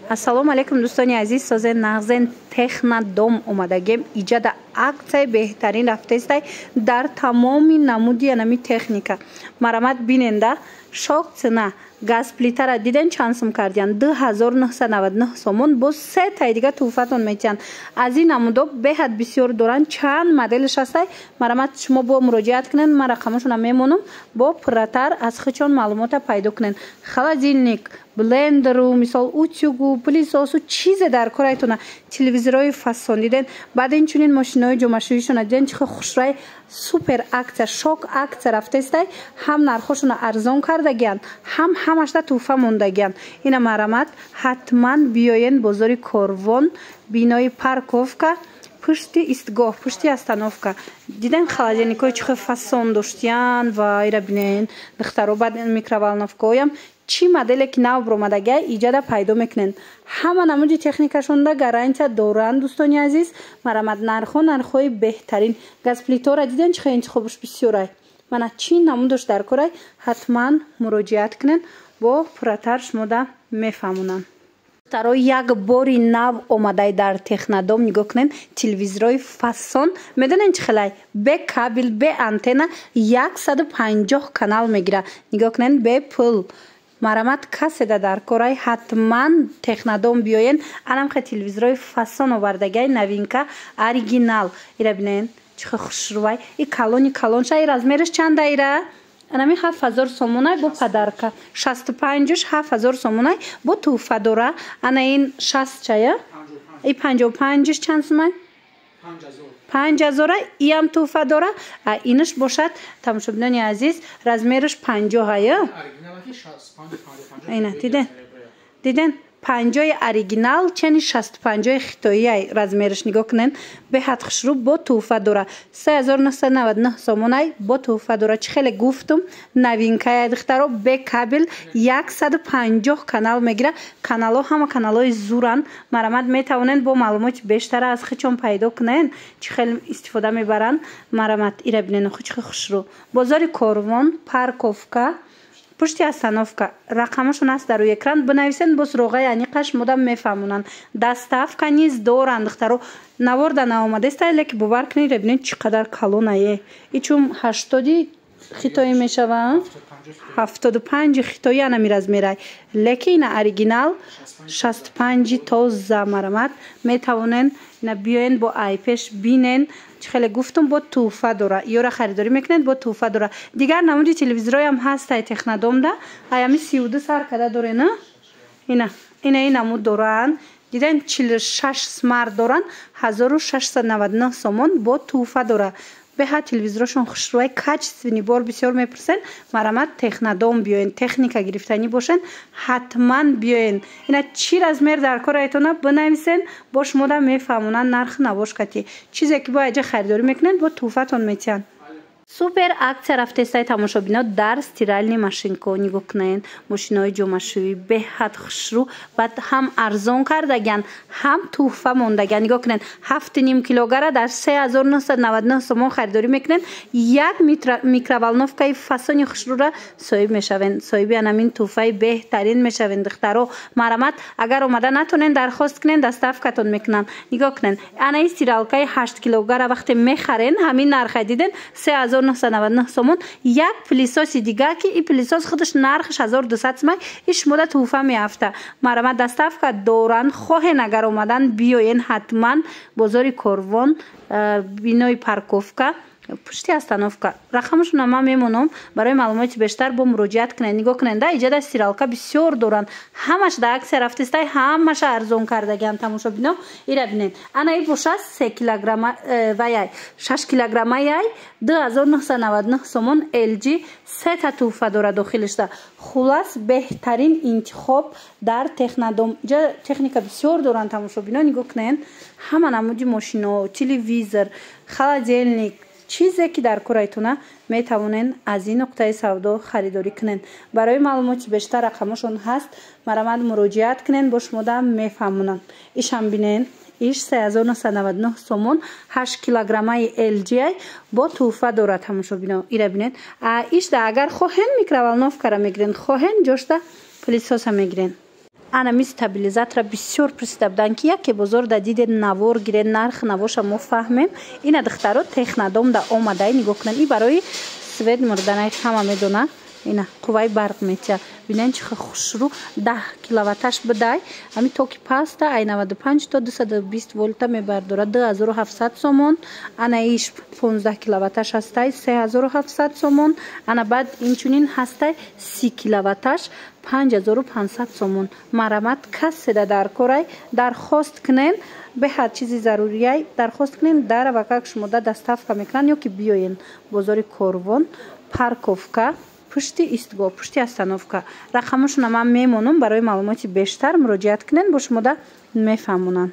Ассалому алайкум, дӯстони азиз. Созен, нағзен? Технодом омадагем. Иҷада аксияи беҳтарин рафтестай дар тамоми намуди анами техника. Марамат, биненда, шок цена. Газ плитара диден, чанд сум кардиян? 2999 сомон, боз се таи дига тӯҳфатон метиҳанд. Аз ин намудо беҳад бисёр доранд, чанд моделш ҳастай. Марамат, шумо бо муроҷиат кунед, ман рақамошона мемонам, бо пурратар аз хичон маълумота пайдо кунед. Холодильник, блендеру, мисол, утюгу, пылесосу, чизе дар корайтона. Телевизорҳои фасон диден? Баъд инчунин мошинои ҷомашӯишона диден, чӣ хушрай? Супер акция, шок акция рафтестай. Ҳам нархошона арзон кардагиянд, ҳам ҳамашда тӯҳфа мондагиянд. Ина, марамат, ҳатман биёен. Бозори Корвон, бинои парковка, пушти истгоҳ, пушти остановка. Диден, холодильникҳои чӣ хел фасон доштиян? Ва ира бинен, духтаро. Баъд микроволновкаҳоям, чӣ моделе ки нав биромадагия, иҷада пайдо мекунен. Ҳама намуди техникашонда гарантия доранд, дӯстони азиз. Марамат, нархҳо нархҳои беҳтарин. Газплитора диден, чӣ хел интихобш бисёрай? Мана, чӣ намудош дар корай, ҳатман муроҷиат кунен, бо пурратар шумода мефаҳмонанд. Духтаро, як бори нав омадай дар Технодом. Нигоҳ кунен, телевизорҳои фасон. Медонен, чӣ хелай? Бе кабел, бе антенна 150 канал мегира. Нигоҳ кунен, бе пул. Марамат, каседа дар корай, ҳатман Технодом биёен. Анамхе телевизорҳои фасон овардагиай, новинка, оригинал. Ира бинен, чӣ хел хушрӯвай! И калони калонша. И размераш чанда ира? Анами 7000 сомонай, бо подарка. 65-уш 7000 сомонай, бо тӯҳфа дора. Ана ин 60 чая, и 55-уш чанд сумай? 5000-а, иам тӯҳфа дора. А инаш бошад, тамошобинони азиз, размераш 50-ая. Ина диден, диден, 50-и оригинал чени 65-ои хитоия размераш. Нигоҳ кунен, беҳад хушрӯ, бо тӯҳфа дора. 3999 сомонай, бо тӯҳфа дора. Чӣ хеле гуфтум, новинкая, духтаро. Бе кабел 150 канал мегира. Каналҳо ҳама каналҳои зуранд. Марамат, метавонед бо маълумоти бештара аз хичон пайдо кунен, чӣ хел истифода мебаранд. Марамат, ира бинен, чӣ хел хушрӯ! Бозори Корвон, парковка, пушти остановка. Рақамашон аст дар рӯи экран, бинависен, боз роғаи аниқаш модам мефаҳмонанд. Доставка низ доранд, духтаро. Наворда наомадеста, леки бовар кунед, бинед, чӣ қадар калонае. Ичум 80-и хитоӣ мешава, 75-и хитоӣ анами размерай, леки ина оригинал 65-и тоза. Марамат, метавонен ина биёен, бо айпеш бинен. Чӣ хеле гуфтум, бо тӯҳфа дора. Ёра харидорӣ мекунед, бо тӯҳфа дора. Дигар намуди телевизорҳоям ҳастай Технодомда. Аями 32 сар када дорена. Ина, ина, ин намуд доранд. Диден, 46 смарт доранд, 1699 сомон, бо тӯҳфа дора. Беҳад телевизорашон хушрӯай, качественный бор. Бисёр мепурсен. Марамат, Технодом биёен. Техника гирифтанӣ бошен, ҳатман биёен. Ина, чӣ размер дар кораетона, бинависен, бо шумода мефаҳмонанд нархи навошкати. Чизе ки бо аҷа харидорӣ мекунед, бо тӯҳфатон метиҳанд. Супер акция рафтестай, тамошобино, дар стиральный машинко. Нигоҳ кунед, мошинои ҷомашӯӣ беҳад хушрӯ. Баъд ҳам арзон кардагиян, ҳам тӯҳфа мондагиян. Нигоҳ кунед, 7,5 килогара дар 3999 сомон харидорӣ мекунед, як микроволновкаи фасони хушрӯра соҳиб мешавен, соҳиби анамин тӯҳфаи беҳтарин мешавен, духтаро. Марамат, агар омада натонен, дархост кунен, доставкатон мекунанд. Нигоҳ кунед, ана ин стиралкаи 8 килогара вақте мехарен, ҳамин нарха диден, 3999 сомон, як пылесоси дига, ки и пылесос худаш нархаш 1200 сомон, и шумода тӯҳфа меафта. Марамат, доставка доранд. Хоҳен, агар омадан, биёен ҳатман. Бозори Корвон, бинои парковка, пушти остановка. Рақамашона ман мемонам, барои маълумоти бештар бо муроҷиат кунед. Нигоҳ кунед, да иҷада стиралка бисёр доранд. Ҳамаш да акция рафтестай, ҳамаша арзон кардагиан, тамошобино. Ира бинед, ана и боша 3 килограмма ваяй, 6 килограммаяй, 2999 сомон, LG, сета тӯҳфа дора дохилишда. Хулас, беҳтарин интихоб дар Технодом. Иҷа техника бисёр доранд, тамошобино. Нигоҳ кунед, ҳама намуди мошино, телевизор, холодильник, чизе ки дар корайтона, метавонен аз ин нуқтаи савдо харидорӣ кунен. Барои маълумоти бештар рақамошон ҳаст, марамат, муроҷиат кунен, бо шумода мефаҳмонанд. Ишам бинен, иш 3999 сомон, 8 килограммаи LG, бо тӯҳфа дорад, тамошобино. Ира бинед, ишда агар хоҳен, микроволновкара мегирен, хоҳен, ҷошта пылесоса мегирен. Анами стабилизатора бисёр пурсида буданд, ки яке бозор да диде, навор гире, нарх навоша мо фаҳмем. Ина, духтаро, Технодом да омадай, нигоҳ кунед. И барои свет мурданай, ҳама медона, ина қувваи барқ метия. Бинен, чӣ хушрӯ, 10 киловатташ бидай. Ами токи паста, ай 95 то 220 волта мебардорад, 2700 сомон. Ана иш 15 киловатташ ҳастай, 3700 сомон. Ана баъд инчунин ҳастай 30 киловатташ, 5500 сомон. Марамат, каседа дар корай, дархост кунен. Беҳад чизи зарурияй, дархост кунен, дар вакак шумода доставка мекунанд ё ки биёен бозори Корвон, парковка, пушти истгоҳ, пушти остановка. Рақамошона ман мемонам, барои маълумоти бештар муроҷиат кунен, бо шумода мефаҳмонанд.